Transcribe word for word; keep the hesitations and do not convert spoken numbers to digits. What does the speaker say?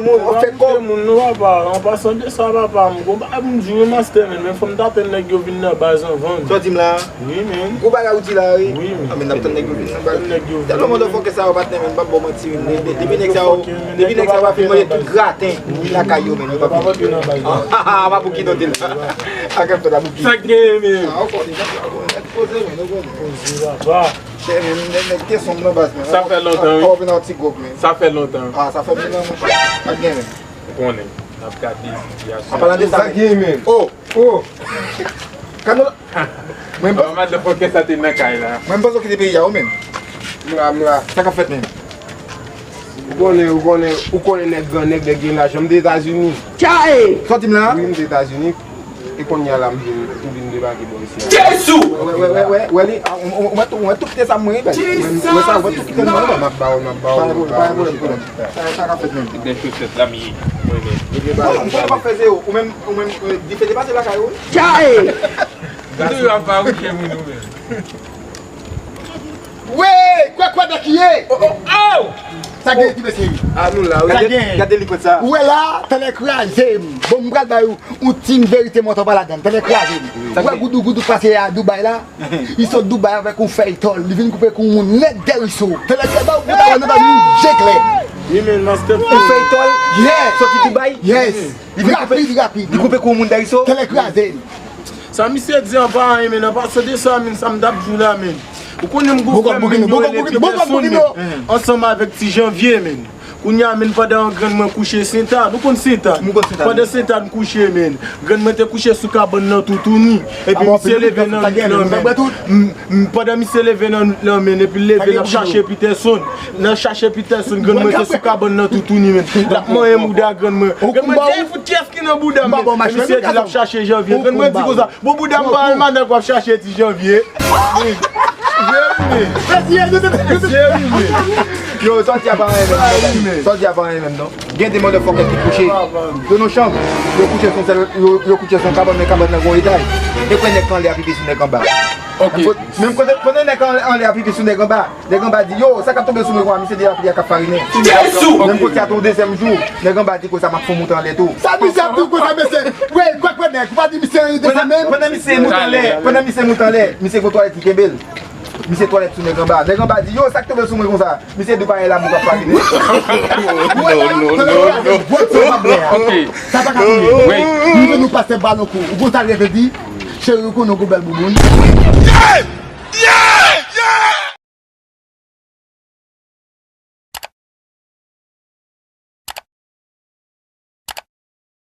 Moun, w ap fè kòb. Moun nou papa, an pasan de sa papa, m gon bagay pou m di wi master, men, men fò m ta tann nèg yo vin nan baz anvan. Sa w di m la? Wi, men. Gwo bagay ou di la, wi. Wi, men. A, men n ap tann nèg yo vin nan baz. Tèlman motherfucker sa yo, patnè, men, m p ap ba w manti, men. De- de- Depi nèg sa yo, depi nèg sa yo pa fin manje tout graten lakay yo, men, yo p ap vin. A, pa pou ki note la. A, kèm fè la pou ki. Sa k genyen, men. A, ou konnen, nèg la, nèg poze, men, nou konnen. Poze, papa. Chè, men, nèg, nèg te sonm nan baz, men. Sa fè lontan, wi. An, an, an, ti gwòg, men. Sa fè lontan. A, sa fè lontan, monchè. Pa gen, men. Ou konnen, n ap gade sitiyasyon. An palan de sa, sa gen, men. Oh! Oh! Kano. Mwen panse. Madan fòkè sa te nan kay la. Mwen panse w kite peyi a, ou menm. M la, m la. Sa k ap fèt menm? Ou konnen, ou konnen, ou konnen nèg gran nèg, nèg gen lajan. M te Etazini. Tchae! Sa w di m la? Wi, m te Etazini. E kounye a la, m vin, m vin debake bò isi a. Jezi! Wè, wè, wè, wè, wè li, a, ou, ou, ou mèt tou, ou mèt tou kite sa mwen, wi, bèl. Mwen, mwen sa, ou mèt tou kite mwen, wi. M ap ba ou, m ap ba ou, m ap ba ou, m ap ba ou. Sa, sa k ap fèt menm? Gen chosèt la, m ye. Mwen menm. Mwen pa fè se yo, ou menm, ou menm, euh, dife te pase lakay ou, wi. Tchae! Ou toujou ap fabrike moun ou menm. Wey, kwè kwè dèk ye. Oh, oh, oh! Sa gen ki mesye? A, nou la, wi. Gade, gade likòt sa. Ou wè la, talè kraze m. Bon, m pral ba ou yon team verite mòtò pa ladann. Talè kraze m. Ou wè goudou goudou k pase a Dubai la? Li sot Dubai avèk yon fèy tòl. Li vin koupe kou moun nèt dèyè so. Talè kraze ba ou konta wè nou ba nou je klè. Wi, men master. Yon fèy tòl. Yes. Soti Dubai. Yes. Li vin koupe, rapid, rapid. Li koupe kou moun dèyè so. Talè kraze m. Sa misye di an pa anyen, men, an pasan de sa, men, sa m t ap di w la, men. Ou konnen m gon frè, men, yo rele Peterson, men, ansanm avèk Ti Janvye, men. Kounye a, men, pandan grann mwen kouche Sentàn, ou konn Sentàn? Pandan Sentàn kouche, men, grann mwen te kouche sou kabann nan toutouni. Epi misye leve nan nwit lan, men. M, m, pandan misye leve nan nwit lan, men, epi l leve, l ap chache Peterson. L ap chache Peterson, grann mwen te sou kabann nan toutouni, men. L ap manyen mouda grann mwen. Grann mwen di, "Ey, fout, kiyès ki nan bouda m?" Men misye di l ap chache Janvye. Grann mwen di konsa, "Bon, bouda m pa almanak w ap chache Ti Janvye." Wi. Wi, wi. Mesye, wi, wi. Yo, sa w di a pa anyen menm, non. Sa w di a pa anyen menm, non. Gen de motherfucker ki kouche. Yo nan chanm. Yo kouche sou sèl, yo, yo kouche sou kabann, men kabann nan gon etay. E kwè nèg anlè a pipi sou nèg anba. Ok. Menm kote, kote nèg anlè a pipi sou nèg anba. Nèg anba di, "Yo, sa k ap tonbe sou mwen konsa, misye di lapli a k ap farinen." Jezi! Menm kote a tou dezyèm jou, nèg anba di konsa, "M ap fè w moute anlè tou." Sa misye ap di konsa, mesye? Wey, kwè, kwè, nèg, ou pa di misye anyen de sa menm? Pandan misye moute anlè, pandan misye moute anlè, misye gon twalèt ki kenbe l. Misye twalèt sou nèg anba. Nèg anba di, "Yo, sa k tonbe sou mwen konsa?" Misye di, "Pa gen lanmou k ap farinen." Non, non, non, non. Ok. Sa pa ka tounen. Wi. Nou vin nou pastè Balonkou. Ou konn sa l rete di? Cheri, ou konnen w gon bèl bouboun.